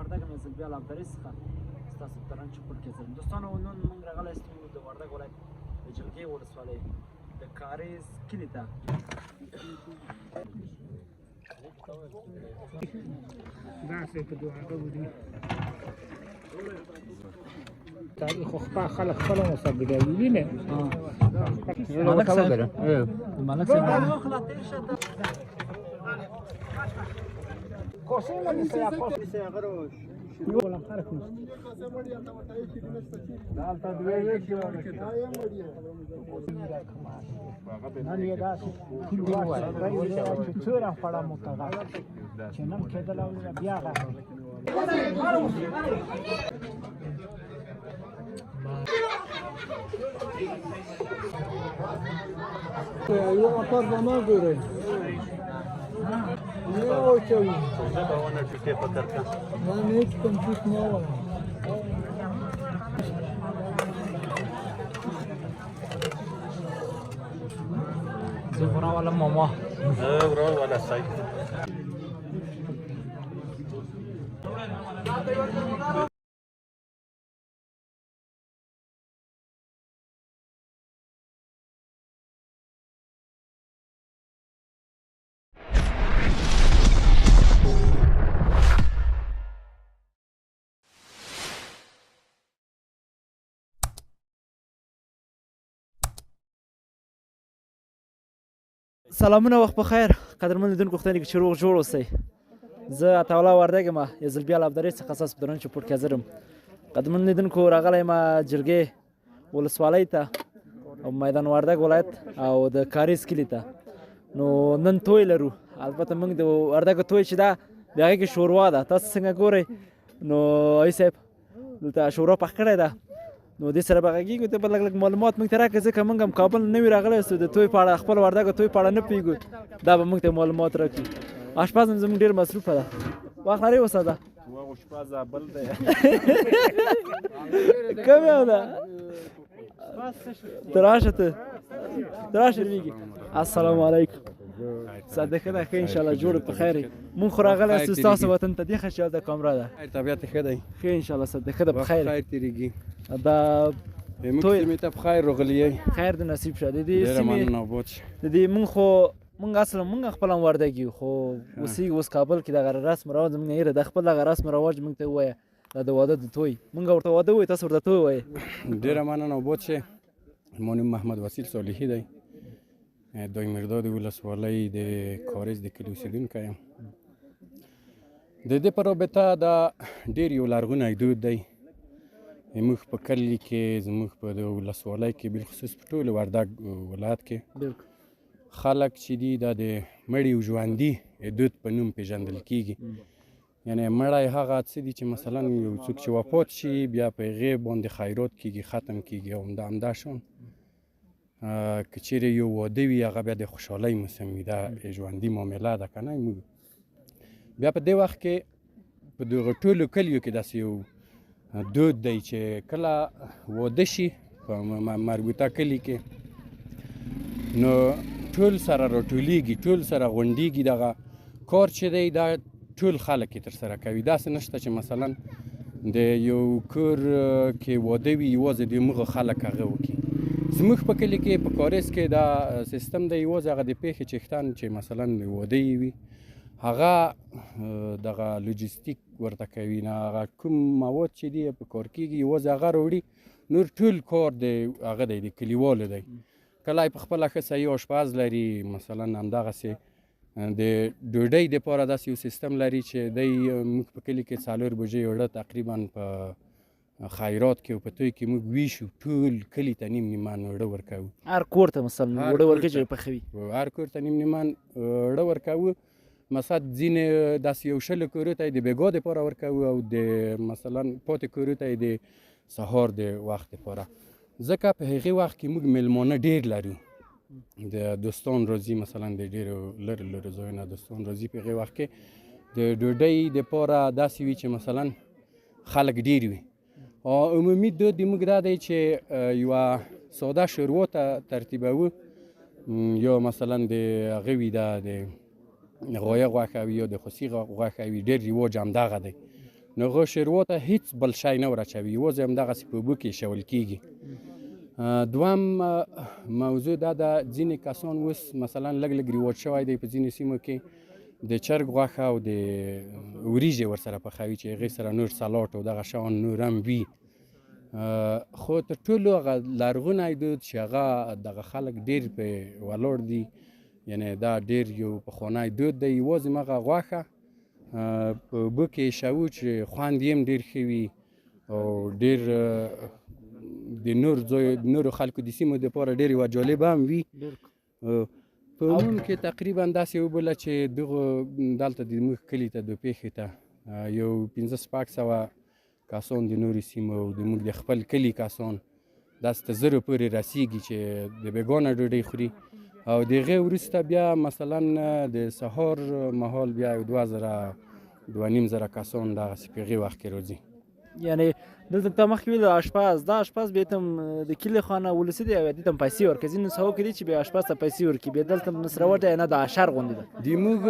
وردګ یم، ځل بیا له ابداري څخه ستاسو په درن چوپړ کې ځم. دوستانو، نن موږ راغلی یاستو د وردګ ولایت د جلګې ولسوالۍ د کاریز کلي ته. داسې په دعاګانو دي. تاریخ خو خپل خلک خپله مسابقه نه. ملک صاحب، ملک صاحب، نن یې داسې چې څوره خوړه متغه چې نن کېدله بیا راغله. یو موټر به ما ګورئ نه وچوي. ما هېڅ کمپیوټر نه وایم. زه خو راولم ماما. وراوله سعید. سلامونه، وخت په خیر قدرمن لیدونکو، خدای دې چې روغ جوړ اوسئ. زه عطاالله وردګ یم، یو ځل بیا له ابداري څخه ستاسو په درن چوپړ کې حاضر یم. قدرمن لیدونکو، راغلی یم جلګې ولسوالۍ ته او میدان وردګ ولایت او د کاریز کلي ته. نو نن توی لرو. البته موږ د وردګو توی چې ده، د هغې کې شوروا ده. تاسو څنګه ګورئ؟ نو ای صاحب دلته شوروا پخ کړی ده، نو دې سره به غږېږو. ته به لږ لږ معلومات موږ ته راکړې، ځکه موږ هم کابل نوي راغلي یاستو، د توی په اړه، خپل وردګو توی په اړه نه پوهېږو. دا به موږ ته معلومات راکړي. اشپز هم زموږ ډېر مصروفه ده. وخت لرې استاده؟ زابل دی. کوم یو ده؟ ته راشه، ته راشه لویږي. السلام علیکم، صادق ښه ده؟ ښه انشاءالله، جوړ په خیر یې. مونږ خو راغلی یاستو ستاسو وطن ته. دې ښه چې هلته کمره ده. طبیعت ښه دی؟ ښه انشاءالله، صادق ښه ده، په خیر. خیر تېرېږي. دا موږ سیمې ته په خیر راغلي یئ. خیر دې نصیب شه. د دې ډېره سیمې مننه، آباد شه. د دې مونږ خو مونږ اصلا مونږ خپل هم وردګ یو، خو اوسېږو اوس کابل کې. دغه رسم رواج زمونږ نه هېره ده. خپل دغه رسم رواج مونږ ته ووایه، دا د واده د توی. مونږ ورته واده وایو، تاسو ورته توی وایئ. ډېره مننه، آباد شه. ما نوم محمد وسیل صالحي دی، دایمیرداد ولسوالۍ د کاریز د کلي اوسېدونکی یم. د دې په رابطه دا ډېر یو لرغونی دود دی زموږ په کلي کې، زموږ په د ولسوالۍ کې، بالخصوص په ټول وردګ ولایت کې. خلک چې دي، دا د مړي او ژوندي دود په نوم پیژندل کیږي. یعنی مړی هغه څه دي چې مثلا یو څوک چې وفات شي، بیا په هغې باندې خیرات کیږي، ختم کیږي او همدا همدا شان که چیرې یو واده وي، هغه بیا د خوشحالۍ موسم وي. دا ژوندي معامله ده که نه. موږ بیا په دې وخت کې په دغه ټولو کلیو کې داسې یو دود دی چې کله واده شي په مربوطه کلي کې، نو ټول سره راټولیږي، ټول سره غونډیږي. دغه کار چې دی، دا ټول خلک یې ترسره کوي. داسې نشته چې مثلا د یو کور کې واده وي، یوازې د موږ خلک هغه وکړي. زموږ په کلي کې، په کاریز کې دا سیستم دی، یوازې هغه د پیښې چښتن چې مثلا واده یې وي، هغه دغه لوجستیک ورته کوي، نه هغه کوم مواد چې دی په کار کېږي، یوازې هغه راوړي. نور ټول کار د هغه دی، د کلیوالو دی. کله یې په خپله ښه صحیح آشپز لري، مثلا همدغسې د ډوډۍ دپاره داسې یو سیستم لري چې دی موږ په کلي کې 4 بجې اوړه تقریبا په خیرات کې او په توی کې موږ ویشو، ټول کلي ته نیم نیمان اوړه ورکوو. هر کور ته مثلا هر اوړه کور ورکوي ته. چې پخوي؟ هر کور ته نیم نیمان اوړه ورکوو. مثلا ځینې داسې یو 20 کورو ته یې د بېګا دپاره ورکوو او د مثلا پاتې کورو ته یې د سهار د وخت دپاره، ځکه په هغې وخت کې موږ میلمانه ډېر لرو، د دوستان راځي، مثلا د ډېرو لرې لرې ځایونو دوستان راځي. په هغې وخت کې د ډوډۍ دپاره داسې وي چې مثلا خلک ډېر وي. او عمومي دود د موږ دا دی چې یوه ساده شوروا ته ترتیبوو، یا مثلا د هغه وي، دا د غویه غوښه وي یا د خوسي غوښه وي. ډېر رواج همدغه دی. نو هغه شیروا ته هیڅ بل شی نه ور اچوي، یوازې همدغسې په اوبو کې ایشول کېږي. دوهم موضوع دا ده، ځینې کسان اوس مثلا لږ لږ رواج شوی دی په ځینو سیمو کې د چرګ غوښه او د وریجې ورسره پخوي چې هغې سره نور سلاټ او دغه شیان نور هم وي. خو تر ټولو هغه لرغونی دود چې هغه دغه خلک ډېر په ولاړ دي، یعنی دا ډېر یو پخوانی دود دی، یوازې مغه غوښه په اوبو کې ایشوو چې خوند یې هم ډېر ښه وي او ډېر د نور ځای نورو خلکو د سیمو دپاره ډېر یوه جالبه هم وي. په عموم کې تقریبا داسې وبوله چې دغه دلته د موږ کلي ته د پېښې ته یو 500-600 کسان د نورو سیمو او د موږ د خپل کلي کسان داسې ته 1000 پورې رسیږي چې د بېګانه ډوډۍ خوري. او د هغې وروسته بیا مثلا د سهار مهال بیا یو 2000 2500 کسان دغسې په هغې وخت کې راځي. یعنی دلته ته مخکې ویل آشپز، دا آشپز بیا تم د کلي خانه ولسي دی او دې تم پیسې ورکوي. ځینې ساحو کې دي چې بیا آشپز ته پیسې ورکوي، بیا دلته نصروټ دی نه د اشر غوندې ده. د موږ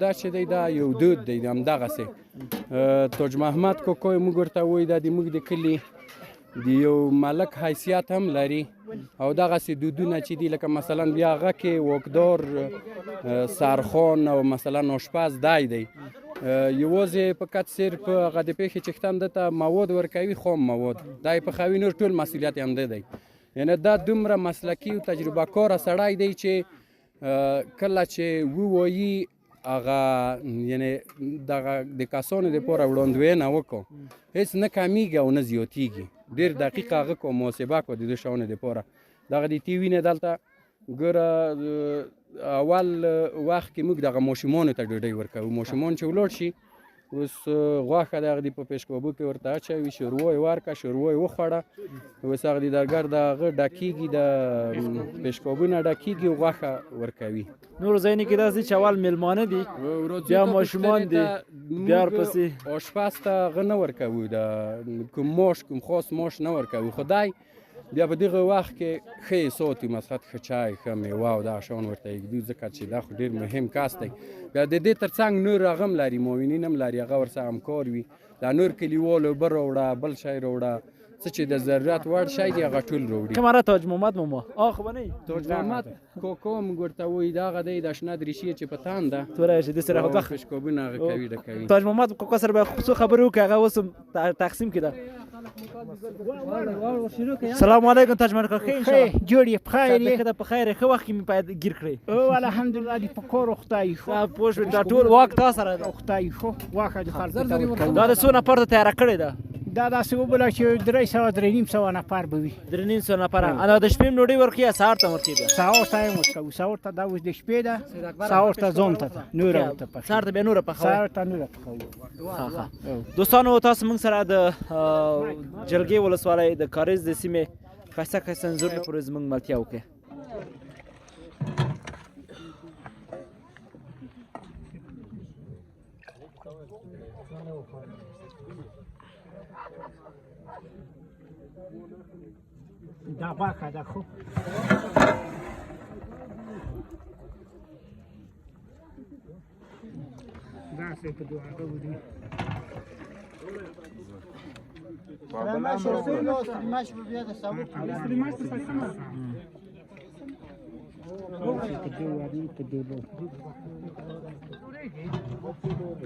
دا چې دی دا یو دود دی همدغسې. تاج محمد کوکوی موږ ورته وایي، دا د موږ د کلي د یو ملک حیثیت هم لري او دغسې دودونه چې دي، لکه مثلا بیا هغه کې واکدار سرخان او مثلا آشپز دی دی یوازې په کت سیر په هغه د پېښې چښتن ده ته مواد ورکوي، خام مواد دا یې پخوي، نور ټول مسؤلیت یې همده دی. یعنی دا دومره مسلکي او تجربه کاره سړی دی چې کله چې ووایي هغه یعنی دغه د کسانو دپاره وړاندوینه وکړو، هیڅ نه کمیږي او نه زیاتیږي، ډېر دقیق هغه کو محاسبه کو د دې شیانو دپاره. دغه د تی وینې دلته ګوره اول وخت کې موږ دغه ماشومانو ته ډوډۍ ورکوو، ماشومان چې ولاړ شي اوس غوښه دغه دی په پیشکابو کې ورته اچوي، شوروا یې ورکړه، شوروا یې وخوړه، اوس هغه د درګر د هغه ډکېږي، د پیشکابونه ډکېږي او غوښه ورکوي. نور ځایونو کې داسې چې اول مېلمانه دي، بیا ماشومان دي، بیا ورپسې آشپز ته هغه نه ورکوو، د کوم ماش کوم خاص ماش نه ورکوو، خدای بیا په دغه وخت کې ښه یې ساتي، مثلا ښه چای ښه میوه او دغه شیان ورته ایږدو، ځکه چې دا خو ډېر مهم کس دی. بیا د دې ترڅنګ نور هغه هم لري، معاونین هم لري، هغه ورسره همکار وي، دا نور کلیوالو اوبه راوړه، بل شی راوړه، څه چې د ضرورت وړ شی دی هغه ټول راوړي. کمره تاج محمد ماما خو به نه وي؟ تاج محمد کوکو موږ ورته وایي، دغه دی د شنه دریشي چې په تن ده، توره چې د سره خو دوه پیشکابونه هغه کوي ډکوي. تاج محمد کوکو سره به څو خبرې وکړي، هغه اوس تقسیم کړه. سلام علیکم تاج محمد کوکو، ښه انشاءالله؟ جوړ یې، په خیر یې؟ ښه ده، په خیر یې. ښه وخت کې مې باید ګیر کړې. او الحمدلله دې په کور خدای ښو. دا پوه شوې، دا ټول واک تا سره ده. خدای ښو، واښه د خلکو ته ورکوو. دا د څو نفر ته تیاره کړې ده؟ دا داسې وبوله چې 300 350 نفر به وي. 350 نفر. انا د شپې هم ډوډۍ ورکوي یا سهار ته ورکوي بیا؟ سهار ته هم ورکوو، سهار ته دا اوس د شپې ده، سهار ته ځان ته ده، نوره ورته پخوي. سهار ته بیا نوره پخوي. سهار ته نوره پخوي. ښه. دوستانو تاسو موږ سره د جلګې ولسوالۍ د کاریز د سیمې ښایسته ښایسته انځورونه پورې زموږ ملتیا وکړئ. دا غوښه ده خو. داسې په دوه هغه ودی.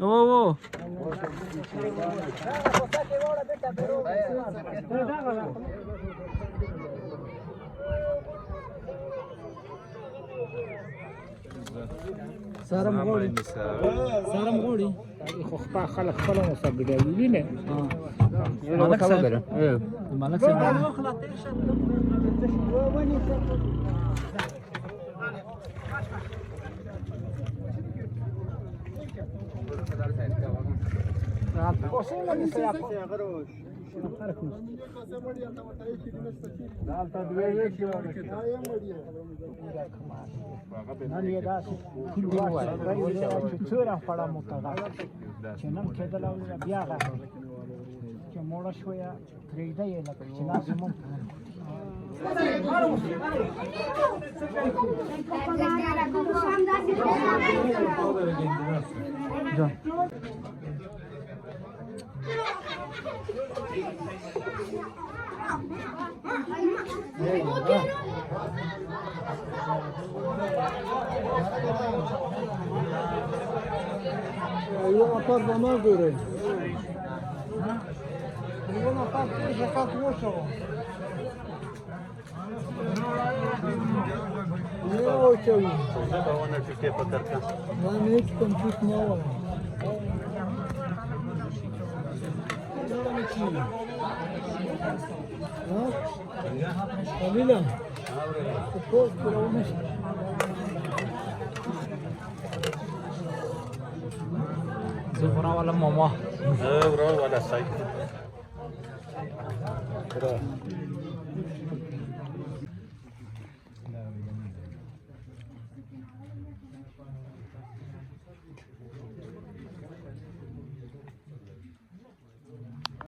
او سارم غوړي، سارم غوړي. خو خپل خلک خپله مو سره ګډوي نه. ملک صاحب، ملک صاحب. نن یې داسې چې څوره خوړه مو ته چې نن کېدله بیا غږ چې موړه شوه پرېږده یې لکه چې داسې مونږ یو نفر به ما ګورئ. یو نفر څه زکات وشو. نه وچوي. زه به ونه ټیټې فکر کا. ما مې هېڅ کمپیوټ نه وایم. ها؟ قليلا. فوق لو مشي. زه خو راولم ماما. زه ورور ولا سعید.